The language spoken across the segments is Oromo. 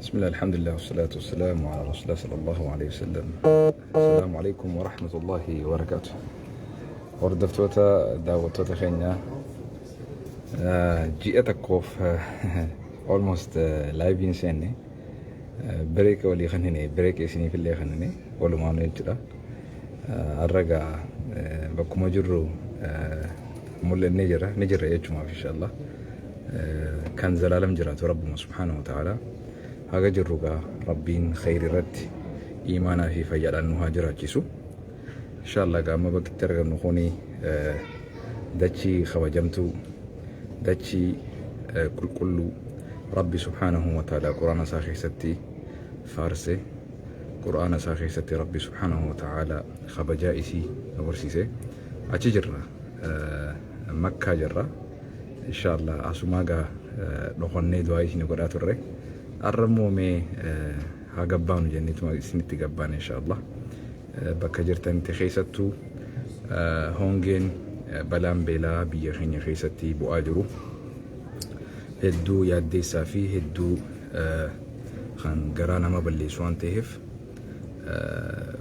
بسم الله، الحمد لله، والصلاة والسلام على رسول الله صلى الله عليه وسلم. السلام عليكم ورحمة الله وبركاته. Hordoftoota, daawwattoota keenya, ji'a tokkoof almost live iin seenne, break a walii kannine, break a isiniifillee kannine, walumaan jechuudha. Har'a gaa bakkuma jirru mul'annee jira, ni jirra jechumaaf inshallah. Kan zalaalam jiraatu Rabbuma subhaanahu wa ta'ala. Haga jirru gaa Rabbiin khayri irratti imaanaa fi fayyaadhaan nu haa jiraachisu. Inshallah gaa amma bakki itti argamnu kuni dachii kabajamtuu, dachii qulqulluu Rabbi subhaanahu wa ta'ala Quraana isaa keessatti faarse, Quraana isaa keessatti Rabbi subhaanahu wa ta'ala kabajaa isii nu barsiise. Achi jirra, Makkaa jirra. Inshallah asumaa gaa dhokonnee du'aa isin godhaa turre. Har'a immoo mee haa gabbaanu jenneetuma isinitti gabbaane inshallah. Bakka jirtanitti, keessattuu hongeen, balaan beelaa biyya keenya keessatti bu'aa jiru hedduu yaaddeessaa fi hedduu kan garaa nama balleessu waan ta'eef,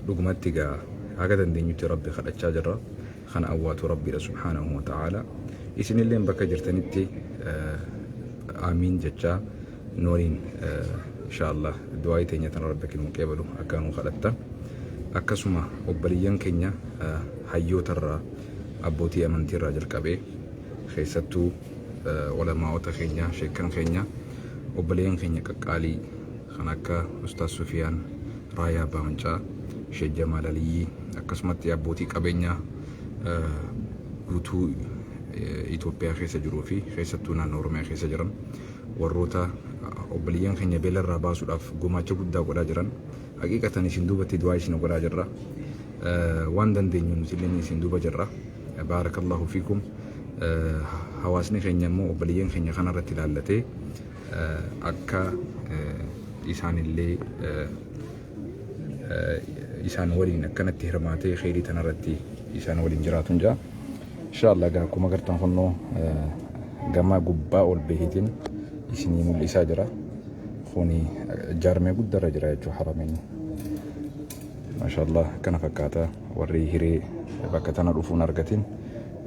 dhugumatti gaa haga dandeenyutti Rabbi kadhachaa jirra. Kan awwaatu Rabbiidha subhaanahu wa ta'ala. Isinilleen bakka jirtanitti aamiin jechaa nooriin inshallah du'aa teenya tana Rabbi akka nuu qeebalu akka nuu kadhattan, akkasuma obboleeyyan keenya hayyootarraa, abbootii amantiirraa jalqabee, keessattuu ulamaa'ota keenya, sheekkan keenya, obboleeyyan keenya qaqqaalii kan akka Ustaaz Sufiyaan, Raayaa Abbaa Mancaa, Sheek Jamaal Aliyyii, akkasumatti abbootii qabeenyaa guutuu Itoophiyaa keessa jiruu fi keessattuu naannoo Oromiyaa keessa jiran, warroota obboleeyyan keenya beelarraa baasuudhaaf gumaacha guddaa godhaa jiran, haqiiqatan isin duubatti du'aa isin godhaa jirra. Waan dandeenyu nuti illee isin duuba jirra. Baarakallahu fiikum. Hawaasni keenya immoo obboleeyyan keenya kanarratti ilaallatee akka isaanillee isaan waliin akkanatti hirmaatee kheyrii tanarratti isaan waliin jiraatun jaa. Inshallah gaa akkuma agartan kunnoo gama gubbaa ol baheetiin isinii mul'isaa jira. Kuni jaarmee guddarra jira jechuudha harameen. Maashaallah, kana fakkaata. Warri hiree bakka tana dhufuun argatin,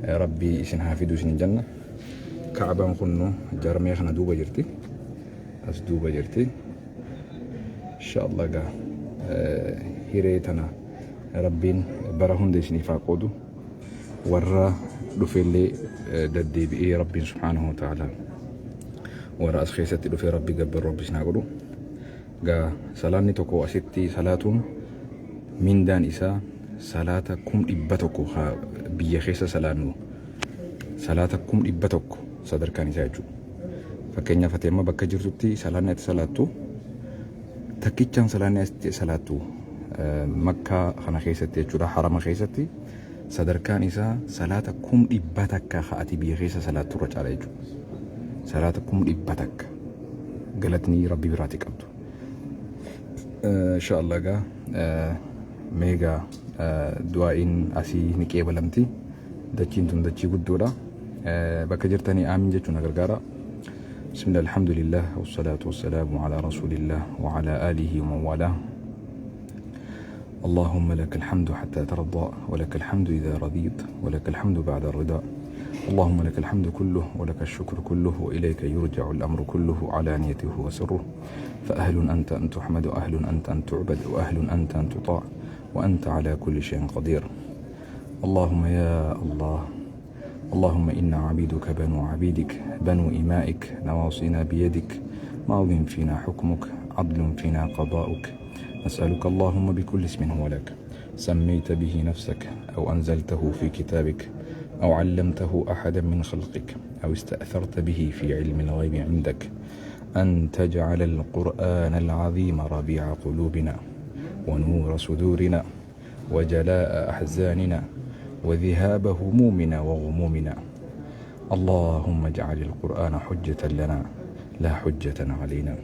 Rabbii isin haa fidu isin jenna. Kaabaan kunnu jaarmee kana duuba jirti. As duuba jirti. Inshallah gaa hiree tana Rabbiin bara hunda isiniif haa qoodu. Warra dhufellee deddeebi'ee Rabbiin subhaanahu wa ta'ala warra as keessatti dhufee Rabbi gabbaru Rabbi isin haa godhu. Gaa salaanni tokko asitti salaatuun mindaan isaa salaata 100,000 haa biyya keessa salaannu, salaata 100,000 sadarkaan isaa jechuudha. Fakkeenyaaf ati amma bakka jirtutti salaanni ati salaattu takkichaan, salaanni ati salaattu Makkaa kana keessatti jechuudha, harama keessatti, sadarkaan isaa salaata 100,000 haa ati biyya keessa salaattu irra caala jechuudha. Salaata 100,000 galatni Rabbi biraati qabdu. Inshallah gaa meegaa du'aa'iin asii ni qeebalamti. Dachiin tun dachii guddoodha. Bakka jirtanii aamin jechuun na gargaara. بسم الله، الحمد لله، والصلاة والسلام على رسول الله وعلى آله ومن والاه. اللهم لك الحمد حتى ترضى، ولك الحمد إذا رضيت، ولك الحمد بعد الرضا. اللهم لك الحمد كله، ولك الشكر كله، وإليك يرجع الأمر كله علانيته وسره. فأهل أنت أن تحمد، وأهل أنت أن تعبد، وأهل أنت أن تطاع، وأنت على كل شيء قدير. اللهم يا الله، اللهم إنا عبيدك بنو عبيدك بنو إمائك، نواصينا بيدك، ماض فينا حكمك، عدل فينا قضاؤك. نسألك اللهم بكل اسم هو لك، سميت به نفسك، أو أنزلته في كتابك، أو علمته أحدا من خلقك، أو استأثرت به في علم الغيب عندك، أن تجعل القرآن العظيم ربيع قلوبنا، ونور صدورنا، وجلاء أحزاننا، وذهاب همومنا وغمومنا. اللهم اجعل القرآن حجة لنا لا حجة علينا.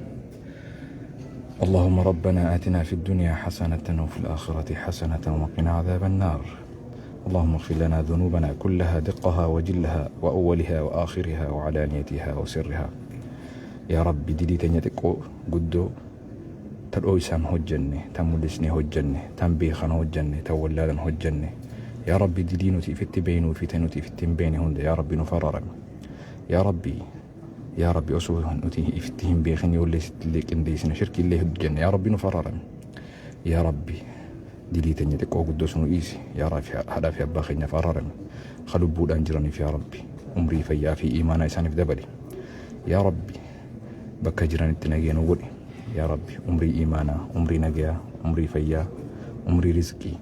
اللهم ربنا آتنا في الدنيا حسنة وفي الآخرة حسنة وقنا عذاب النار. اللهم اغفر لنا ذنوبنا كلها، دقها وجلها، وأولها وآخرها، وعلانيتها وسرها. يا ربي، dilii teenya xiqqoo guddoo Ta dhooysaan hojjanne, ta mullisnee hojjanne, tan beekan hojjanne, tan wallaalan hojjanne. Yaa Rabbi, dilii nuti ifitti beeynuu fi ta nuti ifitti hin beeyne hunda, yaa Rabbi, nuuf araarami. Yaa Rabbi, yaa Rabbi, osoo nuti ifitti hin beekin yoollee sittillee qindeessine shirkiillee hojjanne, yaa Rabbi, nuuf araarami. Yaa Rabbi, dilii teenya xiqqoo guddoos nu dhiisi. Yaa Rabbi, haadhaa fi abbaa keenyaaf araarami. Ka lubbuudhaan jiraniif, yaa Rabbi, umrii fayyaa fi iimaanaa isaaniif dabali. Yaa Rabbi, bakka jiranitti nagee nu godhi. Yaa Rabbi, umrii iimaanaa, umrii nagayaa, umrii fayyaa, umrii rizqii,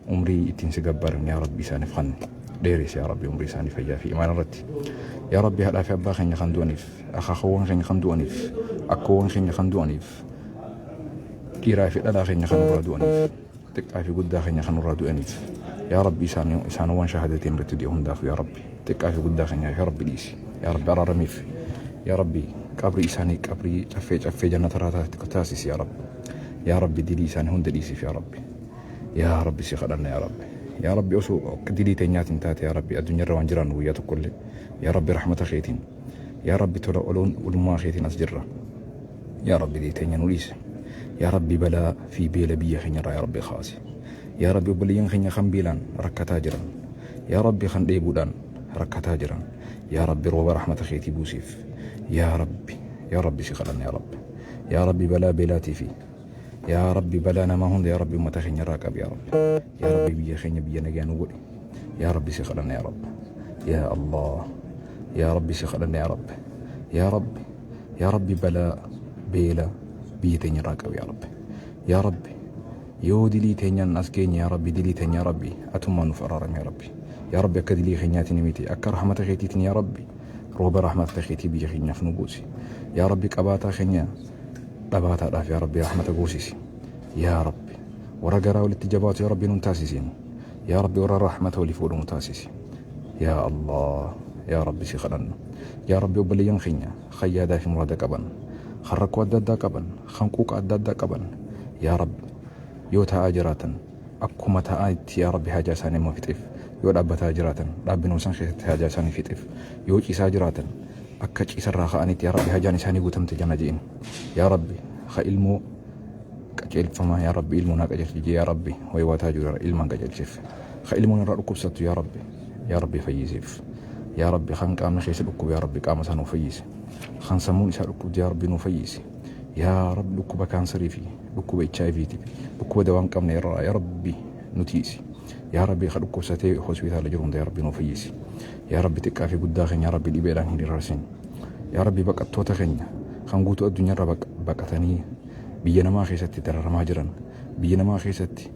umrii ittiin si gabbaran, yaa Rabbi, isaaniif kanni dheeresi. Yaa Rabbi, umrii isaanii fayyaa fi imaana irratti. Yaa Rabbi, haadhaa fi abbaa keenya kan du'aniif, akaakawwan keenya kan du'aniif, akkoowwan keenya kan du'aniif, dhiiraa fi dhalaa keenya kan nurraa du'aniif, xiqqaa fi guddaa keenya kan nurraa du'aniif, yaa Rabbi, isaanowwan shahaadateen irratti du'e hundaaf, yaa Rabbi, xiqqaa fi guddaa keenya, yaa Rabbi, dhiisi. Yaa Rabbi, araaramiif. Yaa Rabbi, qabrii isaanii qabrii caffee caffee jannata irraa taasisi. Yaa Rabbi, yaa Rabbi, dilii isaanii hunda dhiisiif. Yaa Rabbi, yaa Rabbi, si kadhanna. Yaa Rabbi, yaa Rabbi, osoo dilii teenyaatiin taate, yaa Rabbi, addunyaarra waan jiraannu guyyaa tokkollee. Yaa Rabbi, rahmata keetiin, yaa Rabbi, tola oloon olummaa keetiin as jirra. Yaa Rabbi, dilii teenya nu dhiisi. Yaa Rabbi, balaa fi beela biyya keenyarraa, yaa Rabbi, kaasi. Yaa Rabbi, obboleeyyan keenya kan beelaan rakkataa jiran, yaa Rabbi, kan dheebuudhaan rakkataa jiran, yaa Rabbi, rooba rahmata keetii buusiif. Yaa Rabbi, yaa Rabbi, si kadhanna. Yaa Rabbi, yaa Rabbi, balaa beelaatii fi, yaa Rabbi, balaa namaa hunda, yaa Rabbi, ummata keenya irraa qabi. Yaa Rabbi, yaa Rabbi, biyya keenya biyya nagaa nu godhi. Yaa Rabbi, si kadhanna. Yaa Rabbi, yaa Allah, yaa Rabbi, si kadhanna. Yaa Rabbi, yaa Rabbi, yaa Rabbi, balaa beela biyya teenya irraa qabi. Yaa Rabbi, yaa Rabbi, yoo dilii teenyaan as geenye, yaa Rabbi, dilii teenya, yaa Rabbi, atummaa nuuf araarami. Yaa Rabbi, yaa Rabbi, akka dilii keenyaatiin miti, akka rahmata keetiitiin, yaa Rabbi, rooba rahmata keetii biyya keenyaaf nu buusi. Yaa Rabbi, qabaataa keenya dhabaataadhaaf, yaa Rabbi, rahmata goosisi. Yaa Rabbi, warra garaa walitti jabaatu, yaa Rabbi, nun taasisin. Yaa Rabbi, warra rahmata waliif godhu nu taasisi. Yaa Allah, yaa Rabbi, si kadhanna. Yaa Rabbi, obboleeyyan keenya kan yaadaa fi muraada qaban, kan rakkoo adda addaa qaban, kan quuqa adda addaa qaban, yaa Rabbi, yoo taa'aa jiraatan akkuma taa'aa itti, yaa Rabbi, haajaa isaanii amma fixeef. Yoo dhaabbataa jiraatan dhaabbinuma san keessatti haajaa isaanii fixeef. Yoo ciisaa jiraatan akka ciisarraa ka'anitti, yaa Rabbi, haajaan isaanii guutamte jana je'in. Yaa Rabbi, ka ilmoo qajeelfamaa, yaa Rabbi, ilmoo naa qajeelchi jee, yaa Rabbi, waywaataa jiru ilmaan qajeelcheef. Ka ilmoon irraa dhukkubsattu, yaa Rabbi, yaa Rabbi, fayyisiif. Yaa Rabbi, kan qaamni keessa dhukkubu, yaa Rabbi, qaama isaa nuu fayyisi. Kan sammuun isaa dhukkubdu, yaa Rabbi, nuu fayyisi. Yaa Rabbi, dhukkuba kaansarii fi dhukkuba HIV fi dhukkuba dawaa hin qabne irraa, yaa Rabbi, nu tiisi. Yaa Rabbi, ka dhukkubsatee hospitaala jiru hunda, yaa Rabbi, nuu fayyisi. Yaa Rabbi, xiqqaa fi guddaa keenya, yaa Rabbi, dhibeedhaan hin hirarsin. Yaa Rabbi, baqattoota keenya kan guutuu addunyaarra baqatanii biyya namaa keessatti dararamaa jiran, biyya namaa keessatti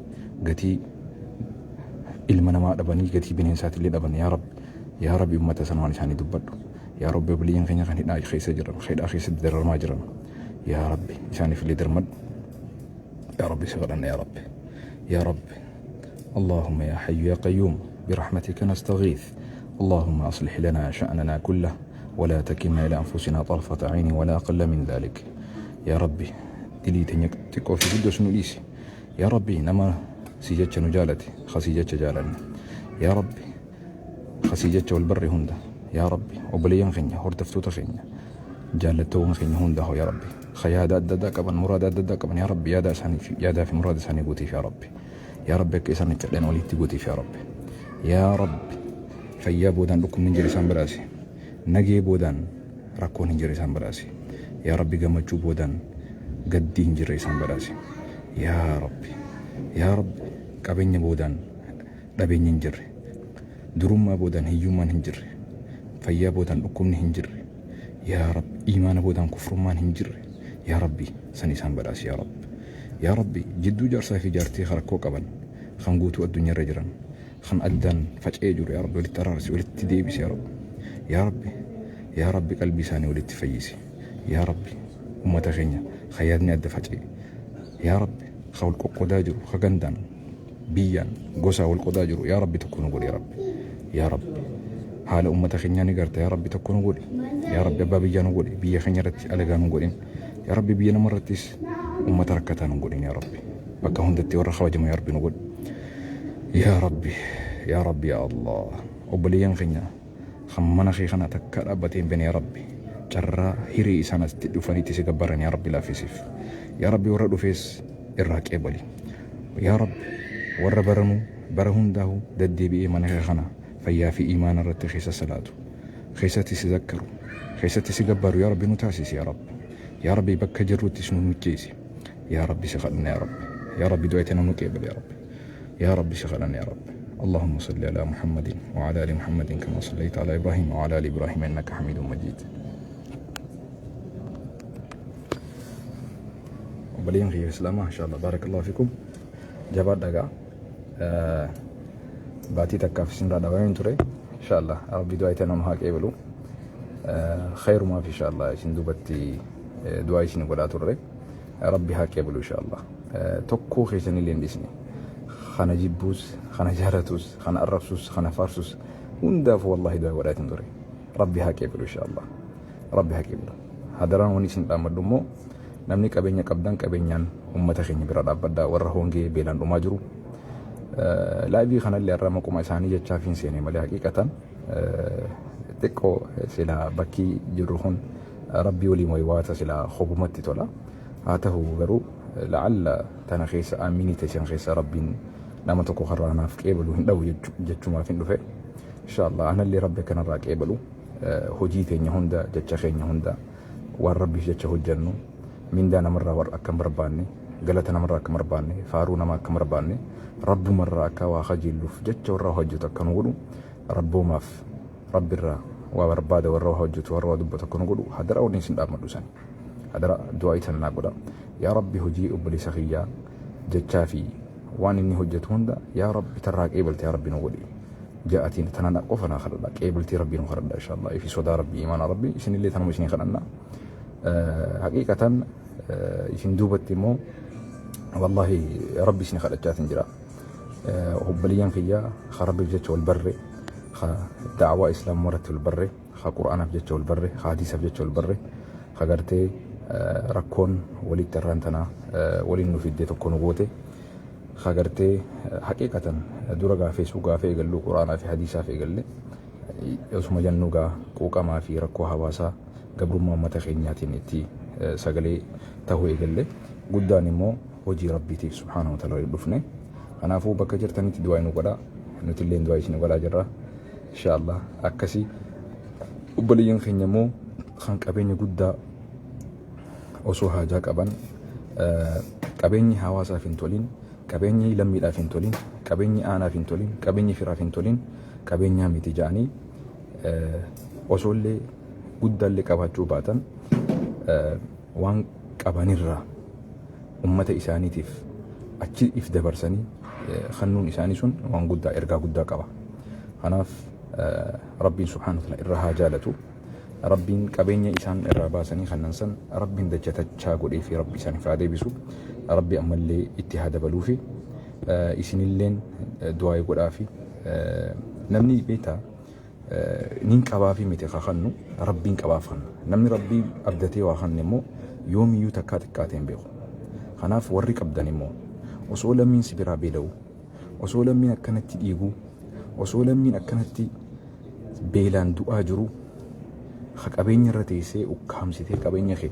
gatii ilma namaa dhabanii gatii bineensaatiillee dhaban, yaa Rabbi, yaa Rabbi, ummata sana waan isaanii dubbadhu. Yaa Rabbi, obboleeyyan keenya kan hidhaa keessa jiran, hidhaa keessatti dararamaa jiran, yaa Rabbi, isaaniif illee dirmadhu. Yaa Rabbi, si kadhanna. Yaa Rabbi, yaa Rabbi. اللهم يا حي يا قيوم برحمتك نستغيث، اللهم أصلح لنا شأننا كله ولا تكلنا إلى أنفسنا طرفة عين ولا أقل من ذلك. يا ربي، dilii teenya xiqqoo fi guddoo nu dhiisi. Yaa Rabbi, nama si jecha nu jaalate, ka si jecha jaalanne, yaa Rabbi, ka si jecha wal barre hunda, yaa Rabbi, obboleeyyan keenya, hordoftoota keenya, jaallattoowwan keenya hunda hoo, yaa Rabbi, ka yaada adda addaa qaban, muraada adda addaa qaban, yaa Rabbi, yaada isaanii fi yaadaa fi muraada isaanii guutiif. Yaa Rabbi, yaa Rabbi, akka isaan fedhan walitti guutiif. Yaa Rabbi, yaa Rabbi, fayyaa boodaan dhukkubni hin jiru isaan badhaasi. Nagee boodaan rakkoon hin jirre isaan badhaasi. Yaa Rabbi, gammachuu boodaan gaddii hin jirre isaan badhaasi. Yaa Rabbi, yaa Rabbi, qabeenya boodaan dhabeenyi hin jirre, durummaa boodaan hiyyummaan hin jirre, fayyaa boodaan dhukkubni hin jirre, yaa Rabbi, imaana boodaan kufrummaan hin jirre, yaa Rabbi, san isaan badhaasi. Yaa Rabbi, yaa Rabbi, jidduu jaarsaa fi jaartii rakkoo qaban kan guutuu addunyaarra jiran, kan addaan faca'ee jiru, yaa Rabbi, walitti araarsi, walitti deebisi. Yaa Rabbi, yaa Rabbi, yaa Rabbi, qalbii isaanii walitti fayyisi. Yaa Rabbi, ummata keenya kan yaadni adda faca'e, yaa Rabbi, kan wal qoqqoodaa jiru, ka gandaan, biyyaan, gosaa wal qodaa jiru, yaa Rabbi, tokko nu godhi. Yaa Rabbi, yaa Rabbi, haala ummata keenyaa ni garta. Yaa Rabbi, tokko nu godhi. Yaa Rabbi, abbaa biyyaa nu godhi. Biyya keenya irratti alagaa nu godhin. Yaa Rabbi, biyya nama irrattis ummata rakkataa nu godhin. Yaa Rabbi, bakka hundatti warra kabajamu, yaa Rabbi, nu godhi. Yaa Rabbi, yaa Rabbi, yaa Allah, obboleeyyan keenya kan mana kee kana takka dhaabbatee hin beekne, yaa Rabbi, Carraa hiree isaan asitti dhufanitti si gabbaran yaa Rabbi laaffisiif. Yaa Rabbi warra dhufees irraa qeebali. Yaa Rabbi warra baranuu bara hundaahu daddeebi'ee mana kee kana fayyaa fi iimaana irratti keessa salaatu, keessatti si zakkaru, keessatti si gabbaru yaa Rabbi nu taasisi yaa Rabbi. Yaa Rabbi bakka jirruttis nu mijjeessi. Yaa Rabbi si kadhanna yaa Rabbi. Yaa Rabbi du'a tana nu qeebali yaa Rabbi. Yaa Rabbi si kadhanna yaa Rabbi. اللهم صل على محمد وعلى ال محمد كما صليت على ابراهيم وعلى ال ابراهيم انك حميد مجيد. Obboleeyyan kiyya Islaamaa, inshallah, barakallahu fikum. Jabaadhaa gaa. Baatii takkaaf isinirraa dhabameen ture. Inshallah Rabbi du'aa itti nama haa qeebalu. Khayrumaaf inshallah isin duubatti du'aa isin godhaa turre. Rabbi haa qeebalu inshallah. Tokkoo keessanillee hin dhiisne. Kana jibbuus, kana jaalatus, kana arrabsus, kana faarsus hundaafuu wallahi du'aa godhaatiin ture. Rabbi haa qeebalu inshallah. Rabbi haa qeebalu. Hadaraan wanni isin dhaammadhu immoo namni qabeenya qabdan qabeenyaan ummata keenya bira dhaabbadhaa, warra hongee beelaan dhumaa jiru. Live kanallee irraa maquma isaanii jechaaf hin seene malee haqiiqatan xiqqoo sila bakki jirru kun Rabbii waliin waywaata sila hobumatti tola. Haa ta'u garuu la'alla tana keessa aaminii teessan keessa Rabbiin nama tokko karraa naaf qeebalu hin dhabu jechumaaf hin dhufe. Inshallah anallee Rabbi akkanarraa qeebalu, hojii teenya hunda, jecha keenya hunda waan Rabbiif jecha hojjannu, mindaa namarraa warra akka hin barbaanne, galata namarraa akka hin barbaanne, faaruu namaa akka hin barbaanne, Rabbumarraa akka waa kajeelluuf jecha warra hojjetu akka nu godhu, Rabboomaaf Rabbirraa waa barbaada warra waa hojjetu, warra waa dubbatu akka nu godhu hadara wanni isin dhaammadhu sani. Hadara du'aa isan naa godha. Yaa Rabbi hojii obboleessa kiyyaa jechaa fi waan inni hojjetu hunda yaa Rabbi tarraa qeebalte yaa Rabbi nu godhi. Ja'atiin tana qofa naa kadhadha, qeebaltii Rabbii nu kadhadha inshallah, ifi sodaa Rabbii, imaana Rabbii isinillee tanuma isinii kadhanna. Haqiiqatan isin duubatti immoo wallahi Rabbi isin kadhachaatiin jira. Obboleeyyan kiyya ka Rabbiif jecha wal barre, ka da'awaa Islaamaa irratti wal barre, ka Qur'aanaaf jecha wal barre, ka hadiisaaf jecha wal barre, ka gartee rakkoon walitti irraan tana waliin nu fiddee tokko nu goote, ka gartee haqiiqatan dura gaa Facebook gaafa eegallu Qur'aanaa fi hadiisaaf eegalle osuma jennu gaa quuqamaa fi rakkoo hawaasaa gabrummaa uummata keenyaatiin itti sagalee ta'uu eegalle, guddaan immoo hojii Rabbiitiif subhaanahu wa ta'ala waliin dhufne. Kanaafuu bakka jirtanitti du'aa nu godhaa, nuti illee du'aa isin godhaa jirra inshallah. Akkasii obboleeyyan keenya immoo kan qabeenya guddaa osoo haajaa qaban, qabeenyi hawaasaaf hin tolin, qabeenyi lammiidhaaf hin tolin, qabeenyi aanaaf hin tolin, qabeenyi firaaf hin tolin, qabeenyaa miti ja'anii osoo illee guddaallee qabaachuu baatan waan qabanirraa ummata isaaniitiif achi if dabarsanii kennuun isaanii sun waan guddaa, ergaa guddaa qaba. Kanaaf Rabbiin subhaanahu wa ta'ala irraa haa jaalatu. Rabbiin qabeenya isaan irraa baasanii kannan san Rabbiin dachatachaa godhee fi Rabbi isaaniif haa deebisu. Rabbi ammallee itti haa dabaluu fi isinilleen du'aa godhaa fi namni beektaa nin qabaa fi miti kakannu, Rabbiin qabaaf kanna. Namni Rabbii abdatee waa kanne immoo yoomiyyuu takkaa xiqqaatee hin beeku. Kanaaf warri qabdan immoo osoo lammiin si biraa beela'u, osoo lammiin akkanatti dhiigu, osoo lammiin akkanatti beelaan du'aa jiru, ka qabeenya irra teessee ukkaamsitee qabeenya kee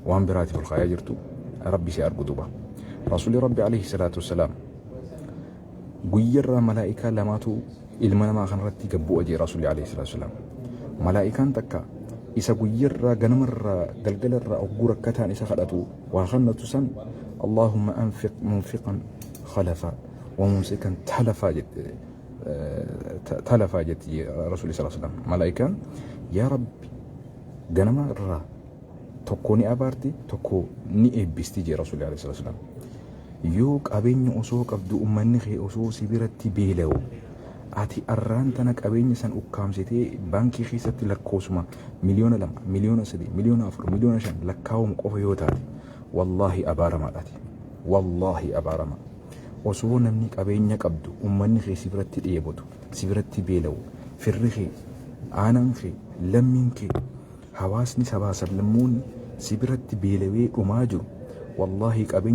waan biraatiif ol kaayaa jirtu, Rabbi si argu duba. Rasuulli Rabbi alayhi salaatu wassalaam guyyarraa malaa'ikaa lamaatu ilma namaa kanarratti gad bu'a jee Rasuulli alayhi salaatu wassalaam. Malaa'ikaan takka isa guyyarraa ganamarraa galgalarraa ogguu rakkataan isa kadhatu waa kannatu san Allahumma anfiq munfiqan khalafa wa mumsikan talafaa jette, talafaa jetti Rasuulli sallallahu alaihi wasallam. Malaa'ikaan yaa Rabbi ganama irraa tokko ni abaarti, tokko ni eebbisti jee Rasuulli alaihi wasallam. Yoo qabeenya osoo qabdu ummanni kee osoo si biratti beela'u ati arraan tana qabeenya san ukkaamsitee baankii keessatti lakkoofsuma 2 miliyoona, 3 miliyoona, 4 miliyoona, 5 miliyoona lakkaa'uun qofa yoo taate wallaahi abaaramaadhaati. Wallaahi abaarama. Osoo namni qabeenya qabdu ummanni kee si biratti dheebotu, si biratti beela'u, firri kee, aanaan kee, lammiin kee, hawaasni sabaa sablammoonni si biratti beelawee dhumaa jiru wallaahi qabeenya